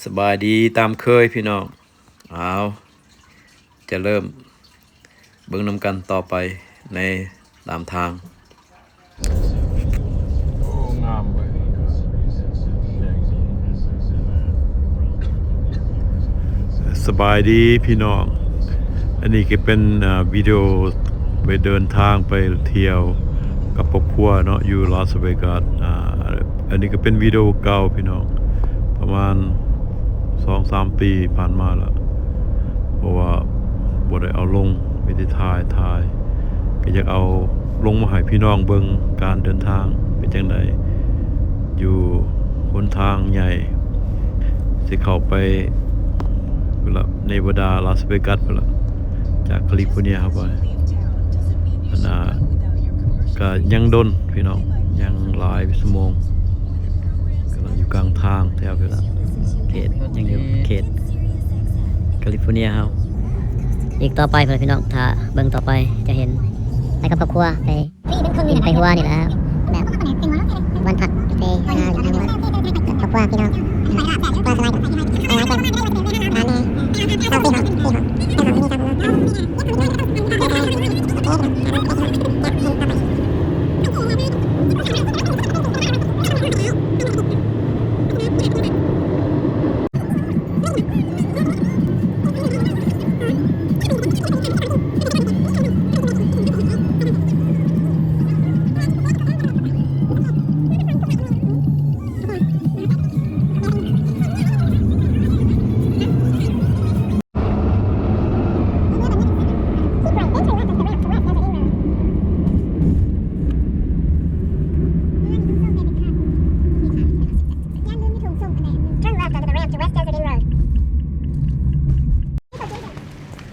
ສະບາຍດີຕາມເຄີຍພີ່ນ້ອງ. ເອົາ ຈະເລີ່ມເບິ່ງນຳກັນຕໍ່ໄປໃນຕາມທາງ. ໂອ້ ງາມເວີຍ. ສະບາຍດີພີ່ນ້ອງ. ອັນນີ້ກໍເປັນ ເອີ ວິດີໂອໄປເດີນທາງໄປທ່ຽວກັບຄອບຄົວເນາະ ຢູ່ລາສເວກັສ. ອາ ອັນນີ້ກໍເປັນວິດີໂອເກົ່າພີ່ນ້ອງ ປະມານສອງສາມປີຜ່ານມາແລ້ວ ເພາະວ່າບໍ່ໄດ້ເອົາລົງ ມີແຕ່ຖ່າຍ ຖ່າຍ ກໍຢາກເອົາລົງມາໃຫ້ພີ່ນ້ອງເບິ່ງການເດີນທາງເປັນຈັ່ງໃດ ຢູ່ຫົນທາງໃຫຍ່ ຊິເຂົ້າໄປພຸ້ນລະ ເນວາດາ ລາສເວກັສພຸ້ນລະ ຈາກຄາລິຟໍເນຍເຂົ້າໄປ. ອັນນ່າ ກະຍັງດົນພີ່ນ້ອງ ຍັງຫຼາຍຊົ່ວໂມງ ກຳລັງຢູ່ກາງທາງແຖວພຸ້ນລະ ເຂດ ຍັງຢູ່ເຂດຄາລິຟໍເນຍເຮົາ. ອີກຕໍ່ໄປພຸ້ນລະພີ່ນ້ອງ ຖ້າເບິ່ງຕໍ່ໄປຈະເຫັນ ໄປກັບຄອບຄົວ ໄປ ໄປຫົວນີ້ແຫຼະ ແບບ ວັນພັກໄປຫາຢູ່ທາງວັນ ຄອບຄົວພີ່ນ້ອງ ຄອບຄົວຫຼາຍຄົນ ຫຼາຍຄົນ ຫຼາຍຄົນ Turn left onto the ramp to West Desert Inn Road.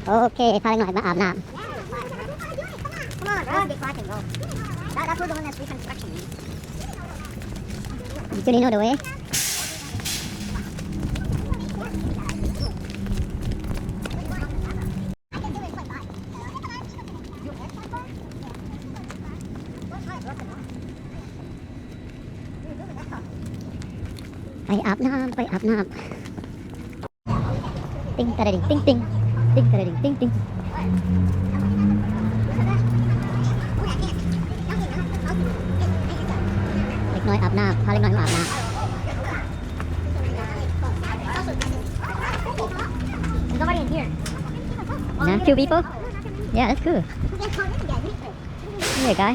ໂອເຄ ພາເດັກນ້ອຍມາອາບນ້ຳ. Come on, bro. That, that's where the one that's reconstruction. You know the way. ໄປອາບນ້ຳ ໄປອາບນ້ຳ. ຕິງຕະລະດິງ ຕິງຕິງ ຕິງຕະລະດິງ ຕິງຕິງ. ເດັກນ້ອຍອາບນ້ຳ ພາເດັກນ້ອຍມາອາບນ້ຳ. There's nobody in here. Nah, two people? Yeah, that's cool. Yeah, guy.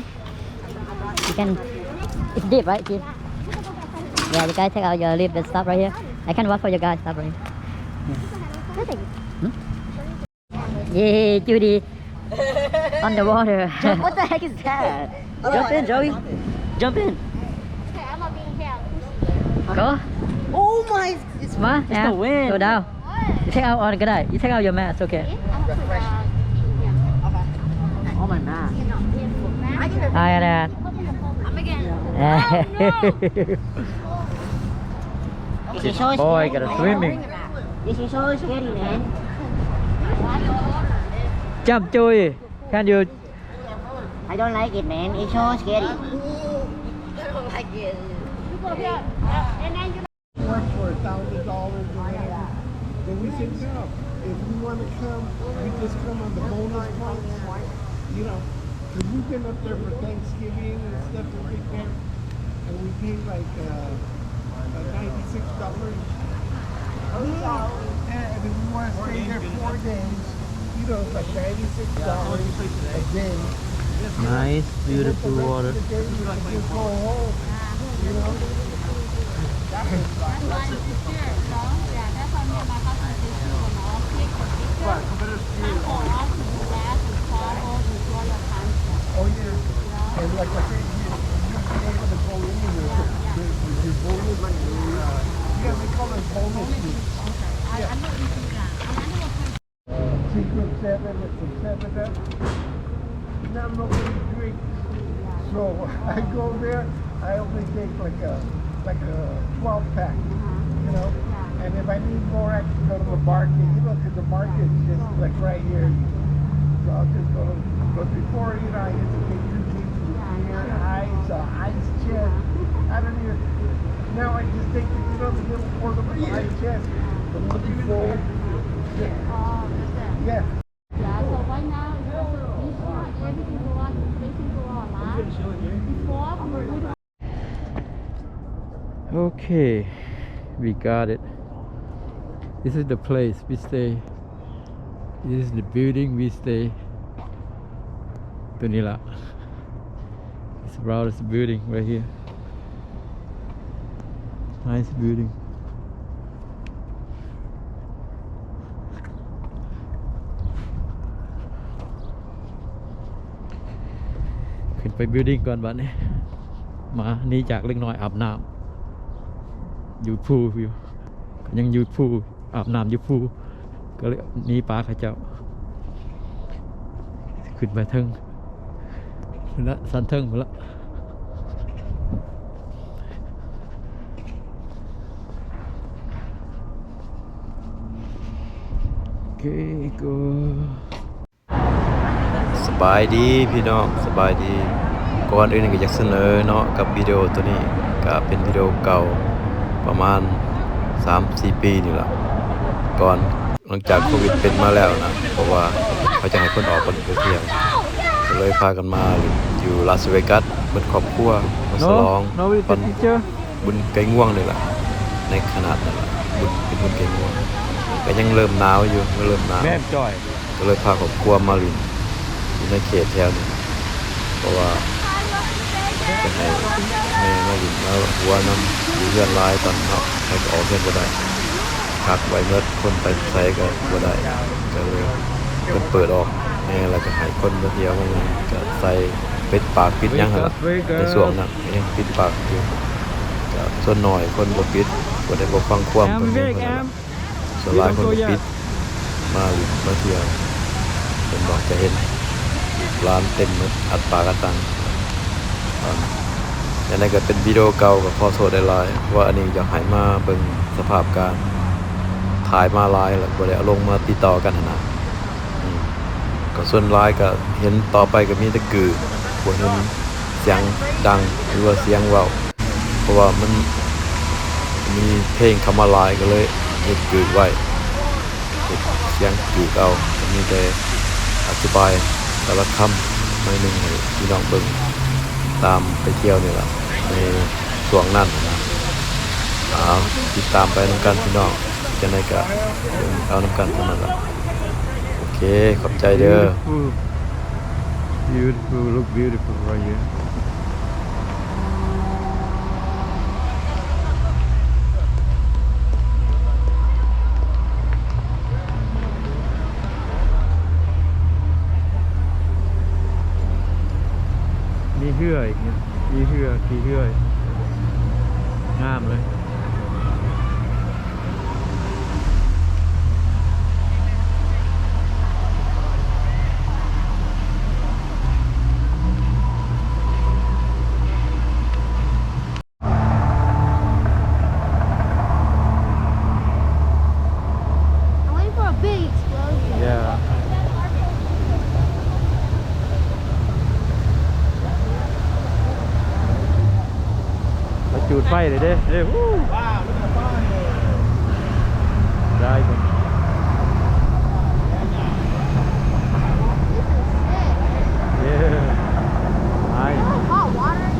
You can, it's deep, right? Deep. Yeah, you guys take out your lift and stop right here. I can walk for you guys, stop right here. Yeah. Hmm? Yay, Judy. On the water. Jump, what the heck is that? Jump in, Joey. Jump in. Okay, I'm not being held. Go. Oh my, it's, ມາ it's the wind. Go down. You take out ອອກກໍໄດ້ You take out your mask, okay. Oh, my mask. I got that. This boy got a swimming. This is so scary, man. Jump, Joey. Can you? I don't like it, man. It's so scary. I don't like it. Work for a thousand dollars or whatever. But we said, "No, if we wanna come, we just come on the bonus points." You know, 'cause we've been up there for Thanksgiving and stuff, and we pay, like, uh, uh, ninety-six dollars. And if we wanna stay there four days, you know, it's like ninety-six dollars a day. Nice, beautiful water. And then the rest of the day, we can just go home, you know? That was fun. Oh, yeah. And like I said, you, you'd be able to go anywhere with, with your bonus. Uh, yeah, they call it bonus week. Yeah. Secret Seven and some Seven Up. And I'm not really drink. So I go there, I only take, like, a, like, a twelve pack, you know? And if I need more, I can go to the market, you know, 'cause the market is just, like, right here. So I'll just go, but before, you know, I used to take two cases of beer, ice, uh, ice chest. I don't even, Now I just take the, you know, the little portable I H S, the looking forward. Oh, okay. Yeah. Yeah, so right now, it's just, you know, everything go on, everything go online. Before, we would Okay, we got it. This is the place we stay. This is the building we stay. ຕົວນີ້ລະ. It's around this building right here. Nice building. ຂຶ້ນໄປບິວດິ້ງກ່ອນບາດນີ້. ມາໜີຈາກເດັກນ້ອຍອາບນ້ຳຢູ່ພູຢູ່ ກໍຍັງຢູ່ພູ ອາບນ້ຳຢູ່ພູ ກໍເລີຍໜີປາເຂົາເຈົ້າ. ຂຶ້ນໄປເທິງພຸ້ນລະ ຊັ້ນເທິງພຸ້ນລະ. ໂອເຄ go. ສະບາຍດີພີ່ນ້ອງ ສະບາຍດີ. ກ່ອນອື່ນກໍຢາກສະເໜີເນາະ ກັບວິດີໂອໂຕນີ້ ກໍເປັນວິດີໂອເກົ່າປະມານສາມສີ່ປີນີ້ລະ ກ່ອນ ຫຼັງຈາກໂຄວິດເປັນມາແລ້ວນະ ເພາະວ່າເຂົາຈະໃຫ້ຄົນອອກໄປທ່ຽວ ກໍເລີຍພາກັນມາຢູ່ລາສເວກັສ ເບິດຄອບຄົວ ມາສະຫຼອງວັນ ບຸນໄກ່ງວງນີ້ລະ ໃນຂະໜາດນັ້ນລະ ບຸນ ເປັນບຸນໄກ່ງວງ ກໍຍັງເລີ່ມໜາວຢູ່ ຍັງເລີ່ມໜາວ ແມ່ນຈ້ອຍ ກໍເລີຍພາຄອບຄົວມາຫຼິ້ນຢູ່ໃນເຂດແຖວນີ້ ເພາະວ່າຈະໃຫ້ແມ່ມາຫຼິ້ນມາຫົວນຳ ຢູ່ເຮືອນຫຼາຍຕອນເນາະ ໃຜກໍອອກເຮືອນບໍ່ໄດ້ ກັກໄວ້ໝົດ ຄົນໄປໃສກໍບໍ່ໄດ້ ກໍເລີຍເພິ່ນເປີດອອກແດ່ ແລ້ວກໍໃຫ້ຄົນມາທ່ຽວມາຫຍັງ ກໍໃສ່ປິດປາກປິດຫຍັງຫັ້ນລະ ໃນຊ່ວງນັ້ນ ຍັງປິດປາກຢູ່ ກໍສ່ວນໜ້ອຍຄົນບໍ່ປິດ ຜູ້ໃດບໍ່ຟັງຄວາມເພິ່ນ ສ່ວນຫຼາຍຄົນກໍປິດ ມາຫຼິ້ນມາທ່ຽວ ເຫັນບໍ່ ຈະເຫັນຫຼານເຕັມໝົດ ອັດປາກອັດຕັງ. ອັນ ອັນນັ້ນກໍເປັນວິດີໂອເກົ່າ ກໍຂໍໂທດຫຼາຍໆ ເພາະວ່າອັນນີ້ຢາກໃຫ້ມາເບິ່ງສະພາບການ ຖ່າຍມາຫຼາຍແລ້ວ ບໍ່ໄດ້ເອົາລົງມາຕິດຕໍ່ກັນຫັ້ນນະ. ອືມ ກໍສ່ວນຫຼາຍກໍເຫັນຕໍ່ໄປກໍມີແຕ່ກືດ ບໍ່ເຫັນສຽງດັງ ຫຼືວ່າສຽງເວົ້າ ເພາະວ່າມັນມີເພງເຂົ້າມາຫຼາຍ ກໍເລີຍເຮັດກືດໄວ້ ເຮັດສຽງກືດເອົາ ກໍມີແຕ່ອະທິບາຍແຕ່ລະຄຳໜ້ອຍໜຶ່ງໃຫ້ພີ່ນ້ອງເບິ່ງ ຕາມໄປທ່ຽວນີ້ລະ ໃນຊ່ວງນັ້ນນະ. ເອົາ ຕິດຕາມໄປນຳກັນພີ່ນ້ອງ ຈັ່ງໃດກໍເບິ່ງເອົານຳກັນເທົ່ານັ້ນລະ. ໂອເຄ ຂອບໃຈເດີ. Beautiful. Beautiful. Look beautiful right here. ມີເຮືອອີກເນາະ ມີເຮືອ ຂີ່ເຮືອ ງາມເລີຍ. I'm waiting for a big explosion. Yeah. ມາຈູດໄຟເລີຍເດ້ ເດ້ Wow, look at the fire. ໄດ້ This is sick. Yeah. Nice. Oh, hot water.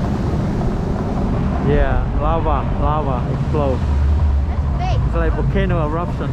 Yeah, lava, lava explode. That's big. It's like volcano eruption.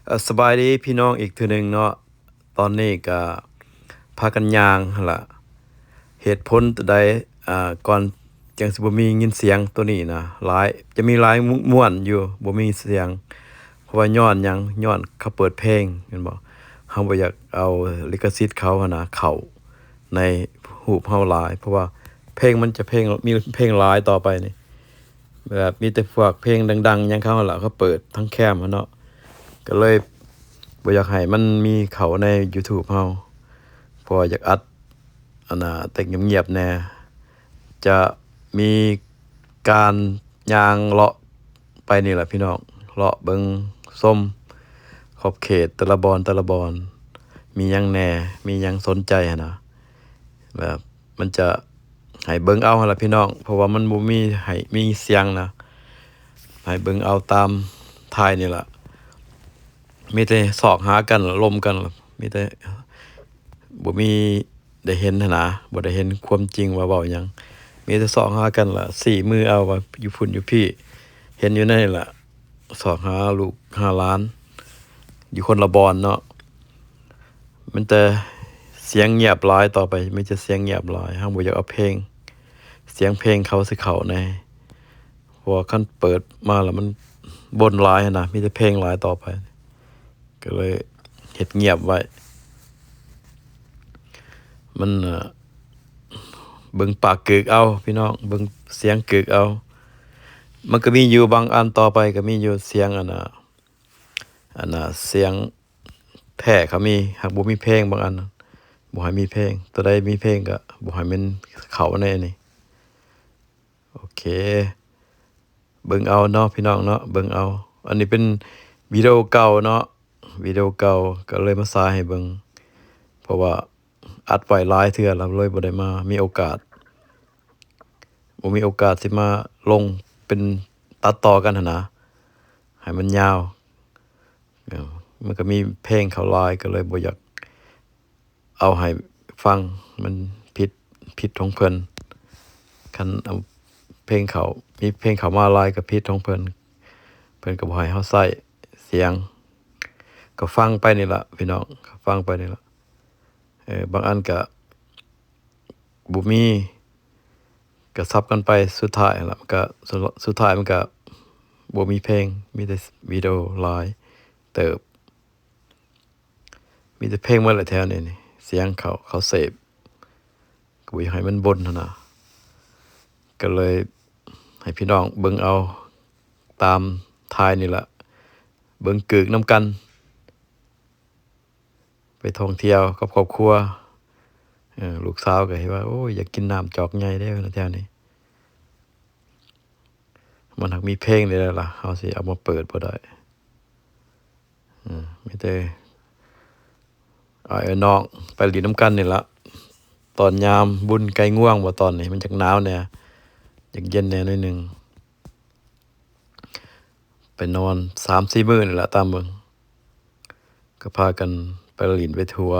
ເອີ ສະບາຍດີພີ່ນ້ອງອີກເທື່ອໜຶ່ງເນາະ. ຕອນນີ້ກະພາກັນຍ່າງຫັ້ນລະ. ເຫດຜົນໂຕໃດ ອ່າ ກ່ອນຈັ່ງຊິບໍ່ມີຍິນສຽງໂຕນີ້ນະ ຫຼາຍ ຈະມີຫຼາຍມ່ວນຢູ່ ບໍ່ມີສຽງ. ເພາະວ່າຍ້ອນຫຍັງ? ຍ້ອນເຂົາເປີດເພງ ແມ່ນບໍ່? ເຮົາບໍ່ຢາກເອົາລິຂະສິດເຂົາຫັ້ນນະ ເຂົ້າໃນຮູບເຮົາຫຼາຍ ເພາະວ່າເພງມັນຈະເພງ ມີເພງຫຼາຍຕໍ່ໄປນີ້ ແບບມີແຕ່ພວກເພງດັງໆຫຍັງເຂົາຫັ້ນລະ ເຂົາເປີດທັງແຄມຫັ້ນເນາະ ກໍເລີຍບໍ່ຢາກໃຫ້ມັນມີເຂົ້າໃນ YouTube ເຮົາ ເພາະວ່າຢາກອັດ ອັນນ່າ ແຕ່ງງຽບໆແດ່. ຈະມີການຍ່າງເລາະໄປນີ້ລະພີ່ນ້ອງ ເລາະເບິ່ງຊົມຂອບເຂດແຕ່ລະບ່ອນ ແຕ່ລະບ່ອນ ມີຫຍັງແດ່ ມີຫຍັງສົນໃຈຫັ້ນນະ ແບບມັນຈະໃຫ້ເບິ່ງເອົາຫັ້ນລະພີ່ນ້ອງ ເພາະວ່າມັນບໍ່ມີໃຫ້ມີສຽງນະ ໃຫ້ເບິ່ງເອົາຕາມຖ່າຍນີ້ລະ ມີແຕ່ຊອກຫາກັນ ລົມກັນ ມີແຕ່ ບໍ່ມີໄດ້ເຫັນຫັ້ນນະ ບໍ່ໄດ້ເຫັນຄວາມຈິງວ່າເວົ້າຫຍັງ ມີແຕ່ຊອກຫາກັນລະ ຊີ້ມືເອົາວ່າຢູ່ພຸ້ນຢູ່ພີ້ ເຫັນຢູ່ໃນນີ້ລະ ຊອກຫາລູກຫາຫຼານ ຢູ່ຄົນລະບ່ອນເນາະ. ມີແຕ່ສຽງງຽບຫຼາຍຕໍ່ໄປ ມີແຕ່ສຽງງຽບຫຼາຍ ເຮົາບໍ່ຢາກເອົາເພງ ສຽງເພງເຂົາຊິເຂົ້າໃນ ເພາະວ່າຄັນເປີດມາແລ້ວມັນບົນຫຼາຍຫັ້ນນະ ມີແຕ່ເພງຫຼາຍຕໍ່ໄປ ກໍເລີຍເຮັດງຽບໄວ້ ມັນ ເອີ ເບິ່ງປາກກືກເອົາພີ່ນ້ອງ ເບິ່ງສຽງກືກເອົາ. ມັນກໍມີຢູ່ບາງອັນ ຕໍ່ໄປກໍມີຢູ່ສຽງອັນນ່າ ອັນນ່າ ສຽງແທ້ກໍມີ ຫາກບໍ່ມີເພງບາງອັນ ບໍ່ໃຫ້ມີເພງ ໂຕໃດມີເພງກໍບໍ່ໃຫ້ມັນເຂົ້າໃນອັນນີ້. ໂອເຄ ເບິ່ງເອົາເນາະພີ່ນ້ອງເນາະ ເບິ່ງເອົາ. ອັນນີ້ເປັນວິດີໂອເກົ່າເນາະ ວິດີໂອເກົ່າ ກໍເລີຍມາສາຍໃຫ້ເບິ່ງ ເພາະວ່າອັດໄວ້ຫຼາຍເທື່ອແລ້ວ ເລີຍບໍ່ໄດ້ມາ ມີໂອກາດ ບໍ່ມີໂອກາດຊິມາລົງເປັນຕັດຕໍ່ກັນຫັ້ນນະ ໃຫ້ມັນຍາວ. ເອີ ມັນກໍມີເພງເຂົ້າຫຼາຍ ກໍເລີຍບໍ່ຢາກ ເອົາໃຫ້ຟັງ ມັນຜິດ ຜິດຂອງເພິ່ນ. ຄັນເອົາເພງເຂົ້າ ມີເພງເຂົ້າມາຫຼາຍກໍຜິດຂອງເພິ່ນ ເພິ່ນກໍບໍ່ໃຫ້ເຮົາໃຊ້ສຽງ ກໍຟັງໄປນີ້ລະພີ່ນ້ອງ ກໍຟັງໄປນີ້ລະ. ເອີ ບາງອັນກໍບໍ່ມີ ກໍສັບກັນໄປ ສຸດທ້າຍຫັ້ນລະ ມັນກໍ ສຸດ ສຸດທ້າຍມັນກໍບໍ່ມີເພງ ມີແຕ່ວິດີໂອຫຼາຍເຕີບ. ມີແຕ່ເພງໝົດແຫຼະແຖວນີ້ນີ້ ສຽງເຂົາ ເຂົາເສບ ກໍບໍ່ຢາກໃຫ້ມັນບົນຫັ້ນນະ ກໍເລີຍໃຫ້ພີ່ນ້ອງເບິ່ງເອົາຕາມຖ່າຍນີ້ລະ ເບິ່ງກືກນຳກັນ. ໄປທ່ອງທ່ຽວກັບຄອບຄົວ ເອີ ລູກສາວກໍເຫັນວ່າ ໂອ້ຍ ຢາກກິນນ້ຳຈອກໃຫຍ່ເດ້ ແຖວນີ້ ມັນຫາກມີເພງເດ້ລະ ເຮົາຊິເອົາມາເປີດບໍ່ໄດ້. ເອີ ມີແຕ່ອ້າຍເອີຍນ້ອງໄປຫຼິ້ນນຳກັນນີ້ລະ ຕອນຍາມບຸນໄກ່ງວງບໍ່ ຕອນນີ້ມັນຈັກໜາວແດ່ ຢາກເຢັນແດ່ໜ້ອຍໜຶ່ງ ໄປນອນສາມສີ່ມື້ນີ້ລະ ຕາມເບິ່ງ ກໍພາກັນໄປຫຼິ້ນໄປທົ່ວ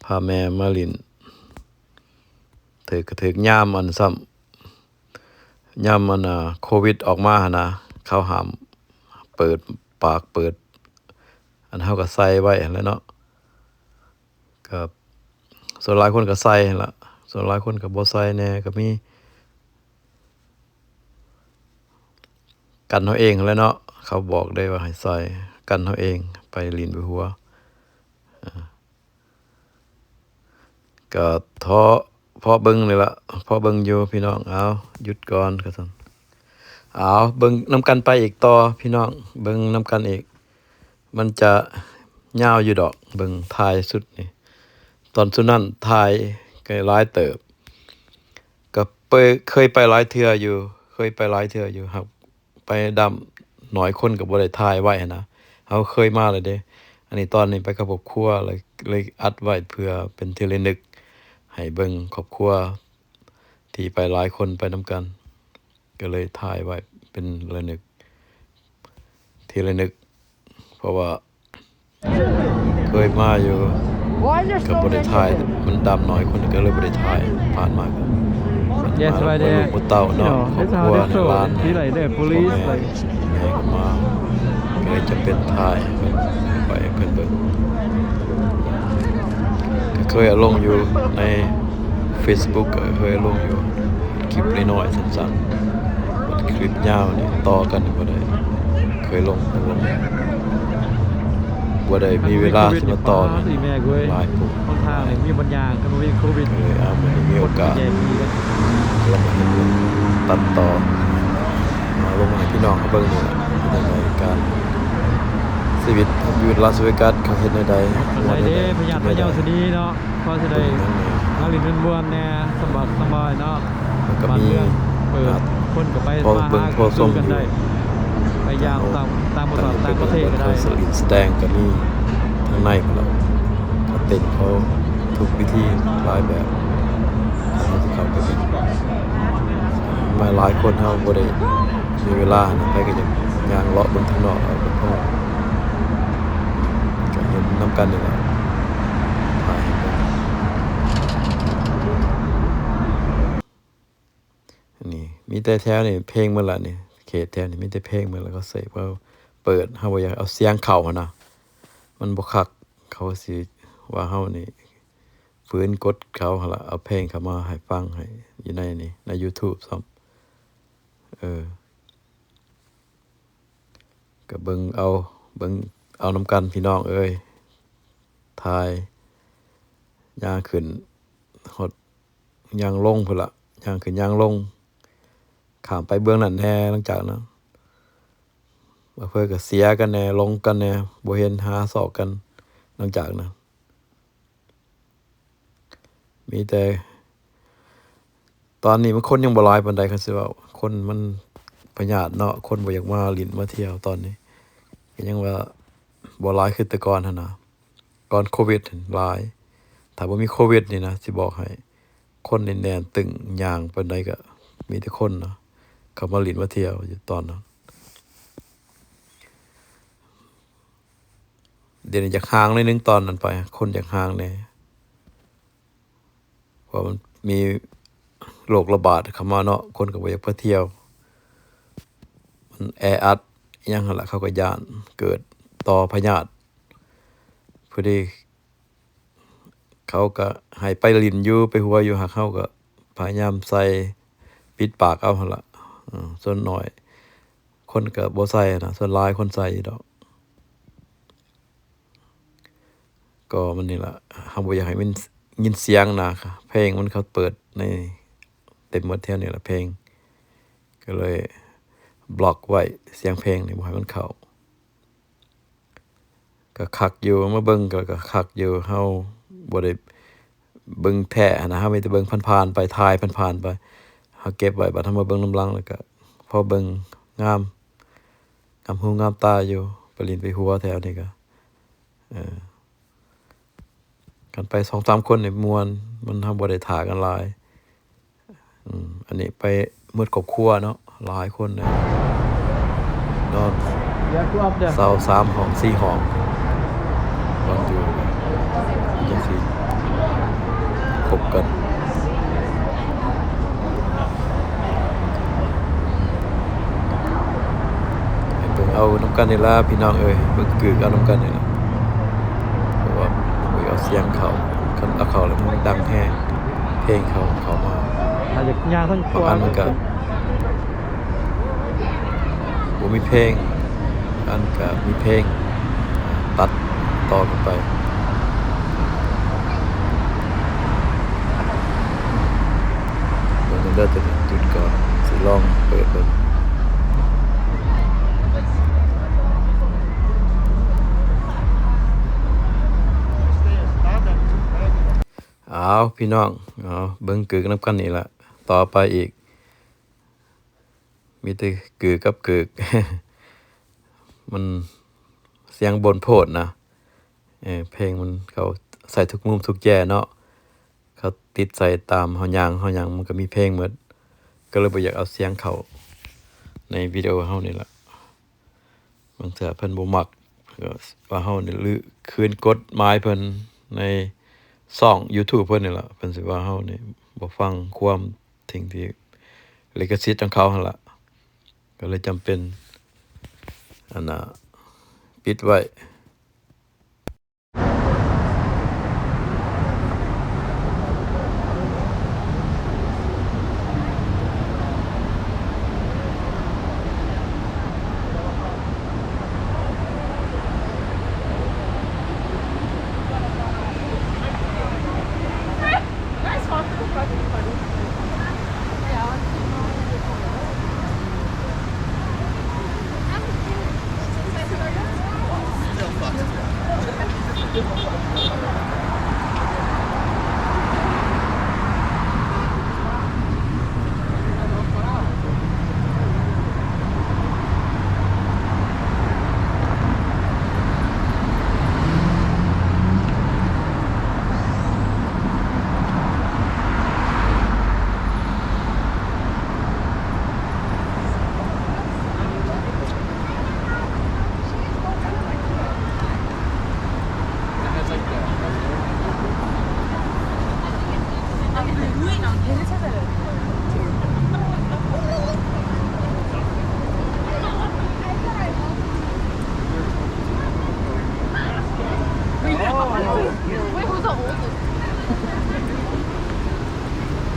ພາແມ່ມາຫຼິ້ນ ຖືກ ກໍຖືກຍາມອັນຊ້ຳ ຍາມອັນ ອ່າ ໂຄວິດອອກມາຫັ້ນນະ ເຂົາຫ້າມເປີດປາກເປີດ ອັນ ເຮົາກໍໃສ່ໄວ້ຫັ້ນແຫຼະເນາະ ກໍສ່ວນຫຼາຍຄົນກໍໃສ່ຫັ້ນລະ ສ່ວນຫຼາຍຄົນກໍບໍ່ໃສ່ແດ່ກໍມີ ກັນເຮົາເອງຫັ້ນແຫຼະເນາະ ເຂົາບອກໄດ້ວ່າໃຫ້ໃສ່ ກັນເຮົາເອງ ໄປຫຼິ້ນໄປຫົວ ກໍເທາະ ພໍເບິ່ງນີ້ລະ ພໍເບິ່ງຢູ່ພີ່ນ້ອງ. ເອົາ ຢຸດກ່ອນ ວ່າຊັ້ນ. ເອົາ ເບິ່ງນຳກັນໄປອີກຕໍ່ພີ່ນ້ອງ ເບິ່ງນຳກັນອີກ ມັນຈະຍາວຢູ່ດອກ ເບິ່ງທ້າຍສຸດນີ້ ຕອນສຸດນັ້ນຖ່າຍກໍຫຼາຍເຕີບ ກໍເຄີຍໄປຫຼາຍເທື່ອຢູ່ ເຄີຍໄປຫຼາຍເທື່ອຢູ່ ຫາກ ໄປດຳໜ້ອຍຄົນກໍບໍ່ໄດ້ຖ່າຍໄວ້ຫັ້ນນະ ເຮົາເຄີຍມາແລ້ວເດ້. ອັນນີ້ຕອນນີ້ໄປກັບຄອບຄົວ ເລີຍ ເລີຍອັດໄວ້ເພື່ອເປັນທີ່ລະນຶກ ໃຫ້ເບິ່ງຄອບຄົວທີ່ໄປຫຼາຍຄົນໄປນຳກັນ ກໍເລີຍຖ່າຍໄວ້ເປັນລະນຶກ ທີ່ລະນຶກ ເພາະວ່າ ເຄີຍມາຢູ່ Why is there ກໍ so ບໍ່ໄດ້ many ຖ່າຍ of them? ມັນດຳໜ້ອຍຄົນ ກໍເລີຍບໍ່ໄດ້ຖ່າຍ ຜ່ານມາກໍ Yes, ມາ right ກັບ there. ລູກກັບເຕົ້າເນາະ You know, ຄອບຄົວ that's how they ໃນ show ຫຼານ it. See, like, the ພໍ່ police, ແມ່ like ໃຫຍ່ກັນມາ ກໍເລີຍຈຳເປັນຖ່າຍເພິ່ນ ໄປໃຫ້ເພິ່ນເບິ່ງ ເຄີຍເອົາລົງຢູ່ໃນເຟສບຸກ ເອີ ເຄີຍເອົາລົງຢູ່ ຄລິບນ້ອຍໆ ສັ້ນໆ ຄລິບຍາວນີ້ຕໍ່ກັນນີ້ບໍ່ໄດ້ ເຄີຍລົງ ລົງ ບໍ່ໄດ້ມີເວລາຊິມາຕໍ່ ມັນມີໂຄວິດນີ້ ຫຼາຍໂພດ ຫົນທາງນີ້ມີບັນຍາງ ຄັນບໍ່ມີໂຄວິດ ເອີ ເອົາ ມື້ນີ້ມີໂອກາດ ຄົນແຈກດີເດ້ ລອງມາເຮັດເບິ່ງ ຕັດຕໍ່ ມາລົງໃຫ້ພີ່ນ້ອງເຮົາເບິ່ງນີ້ແຫຼະ ເປັນຈັ່ງໃດ ການ ຊີວິດຢູ່ລາສເວກັສ ເຂົາເຮັດແນວໃດ ສະບາຍດີ ພະຍາດພະເຍົາສະດີເນາະ ພໍຊິໄດ້ມາຫຼິ້ນມ່ວນໆແດ່ ສະບາຍໆເນາະ ແລ້ວກໍມີ ບ້ານເມືອງ ເອີ ອ່າ ຄົນກໍໄປມາຫາສູ່ກັນໄດ້ ໄປຢາມຕາມ ຕາມປະສາຕ່າງປະເທດກໍໄດ້ ສະແດງກໍມີທາງໃນພຸ້ນລະ ເຂົາເຕັ້ນ ເຂົາທຸກວິທີຫຼາຍແບບ ເຮົາຊິເຂົ້າໄປເບິ່ງ ມາຫຼາຍຄົນ ເຮົາບໍ່ໄດ້ ມີເວລານະ ໃຜກໍຢາກຍ່າງເລາະເບິ່ງທາງນອກເອົາເປັນພໍ ກໍເຫັນນຳກັນນີ້ແຫຼະ ຖ່າຍໃຫ້ເບິ່ງ ນີ້ ມີແຕ່ແຖວນີ້ເພງໝົດລະນີ້ ເຂດແຖວນີ້ມີແຕ່ເພງໝົດລະ ເຂົາເສບ ເຂົາເປີດ ເຮົາບໍ່ຢາກເອົາສຽງເຂົ້າຫັ້ນນະ ມັນບໍ່ຄັກ ເຂົາຊິວ່າເຮົານີ້ ຝືນກົດເຂົາຫັ້ນລະ ເອົາເພງເຂົ້າມາໃຫ້ຟັງໃຫ້ຢູ່ໃນນີ້ ໃນຢູທູບຊ້ຳ ເອີ ກໍເບິ່ງເອົາ ເບິ່ງເອົານຳກັນພີ່ນ້ອງເອີຍ ຖ່າຍ ຍ່າງຂຶ້ນຮອດ ຍ່າງລົງພຸ້ນລະ ຍ່າງຂຶ້ນຍ່າງລົງ ຂ້າມໄປເບື້ອງນັ້ນແດ່ ຫຼັງຈາກນັ້ນ ບາງເທື່ອກໍເສຍກັນແດ່ ຫຼົງກັນແດ່ ບໍ່ເຫັນ ຫາຊອກກັນ ຫຼັງຈາກນັ້ນ ມີແຕ່ ຕອນນີ້ມັນຄົນຍັງບໍ່ຫຼາຍປານໃດ ຄັນຊິເວົ້າ ຄົນມັນພະຍາດເນາະ ຄົນບໍ່ຢາກມາຫຼິ້ນມາທ່ຽວຕອນນີ້ ກໍຍັງວ່າບໍ່ຫຼາຍຄືແຕ່ກ່ອນຫັ້ນນະ ກ່ອນໂຄວິດຫັ້ນຫຼາຍ ຖ້າບໍ່ມີໂຄວິດນີ້ນະ ຊິບອກໃຫ້ ຄົນນີ້ແໜ້ນຕຶງ ຍ່າງປານໃດກໍມີແຕ່ຄົນນະ ເຂົາມາຫຼິ້ນມາທ່ຽວຢູ່ຕອນນັ້ນ ດຽວນີ້ຢາກຫ່າງໜ້ອຍໜຶ່ງ ຕອນນັ້ນໄປ ຄົນຢາກຫ່າງແດ່ ເພາະວ່າມັນມີໂລກລະບາດເຂົ້າມາເນາະ ຄົນກໍບໍ່ຢາກໄປທ່ຽວ ມັນແອອັດ ອີ່ຫຍັງຫັ້ນລະ ເຂົາກໍຢ້ານເກີດຕໍ່ພະຍາດ ພໍດີ ເຂົາກໍໃຫ້ໄປຫຼິ້ນຢູ່ ໄປຫົວຢູ່ ຫາກເຮົາກໍພະຍາຍາມໃສ່ ປິດປາກເອົາຫັ້ນລະ ເອີ ສ່ວນໜ້ອຍ ຄົນກໍບໍ່ໃສ່ນະ ສ່ວນຫຼາຍຄົນໃສ່ຢູ່ດອກ ກໍມັນນີ້ລະ ເຮົາບໍ່ຢາກໃຫ້ມັນຍິນສຽງນະ ເພງມັນເຂົາເປີດໃນ ເຕັມໝົດແຖວນີ້ລະເພງ ກໍເລີຍບລັອກໄວ້ ສຽງເພງນີ້ບໍ່ໃຫ້ມັນເຂົ້າ ກໍຄັກຢູ່ ມາເບິ່ງກໍ ກໍຄັກຢູ່ ເຮົາບໍ່ໄດ້ເບິ່ງແທ້ຫັ້ນນະ ເຮົາມີແຕ່ເບິ່ງຜ່ານໆໄປ ຖ່າຍຜ່ານໆໄປ ເຮົາເກັບໄວ້ ບັດເຮົາມາເບິ່ງນຳຫຼັງ ແລ້ວກໍພໍເບິ່ງງາມ ງາມຫູງາມຕາຢູ່ ໄປຫຼິ້ນໄປຫົວແຖວນີ້ກໍ ເອີ ຄັນໄປສອງສາມຄົນນີ້ມ່ວນ ມັນ ເຮົາບໍ່ໄດ້ຖ້າກັນຫຼາຍ ອືມ ອັນນີ້ໄປໝົດຄອບຄົວເນາະ ຫຼາຍຄົນເລີຍ ນອນເຊົາສາມຫ້ອງ ສີ່ຫ້ອງ ນອນຢູ່ຈັ່ງຊີ້ ຄົບກັນ ໃຫ້ເບິ່ງເອົານຳກັນນີ້ລະພີ່ນ້ອງເອີຍ ເບິ່ງກຶກເອົານຳກັນນີ້ລະ ເພາະວ່າບໍ່ຢາກເອົາສຽງເຂົ້າ ຄັນເອົາເຂົ້າແລ້ວມັນດັງແຮງ ເພງເຂົາເຂົ້າມາ ຖ້າຢາກຍ່າງທາງຂວາ ບາງອັນມັນກະ ບໍ່ມີເພງ ອັນກະມີເພງ ຕັດຕໍ່ກັນໄປ ເບິ່ງເດີ ໂຕນີ້ ຈຸດກ່ອນ ຊິລອງເປີດເບິ່ງ ອ້າວ ພີ່ນ້ອງ ເອົາ ເບິ່ງກຶກນຳກັນນີ້ລະ ຕໍ່ໄປອີກ ມີແຕ່ກຶກກັບກຶກ ມັນສຽງບົນໂພດນະ ເອີ ເພງມັນ ເຂົາໃສ່ທຸກມຸມທຸກແຈເນາະ ເຂົາຕິດໃສ່ຕາມເຮົາຍ່າງ ເຮົາຫຍັງ ມັນກໍມີເພງໝົດ ກໍເລີຍບໍ່ຢາກເອົາສຽງເຂົ້າໃນວິດີໂອເຮົານີ້ລະ ບາງເທື່ອເພິ່ນບໍ່ມັກ ກໍວ່າເຮົານີ້ ຫຼື ຂືນກົດໝາຍເພິ່ນໃນຊ່ອງຢູທູບເພິ່ນນີ້ລະ ເພິ່ນຊິວ່າເຮົານີ້ບໍ່ຟັງຄວາມ ສິ່ງທີ່ລິຂະສິດຂອງເຂົາຫັ້ນລະ ກໍເລີຍຈຳເປັນ ອັນນ່າ ປິດໄວ້.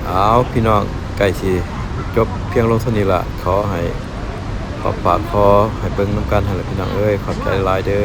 ອ້າວ ພີ່ນ້ອງ ໃກ້ຊິຈົບພຽງລົງເທົ່ານີ້ລະ. ຂໍໃຫ້ຝາກ ຂໍໃຫ້ເບິ່ງນຳກັນຫັ້ນລະ ພີ່ນ້ອງເອີຍ. ຂອບໃຈຫຼາຍໆເດີ.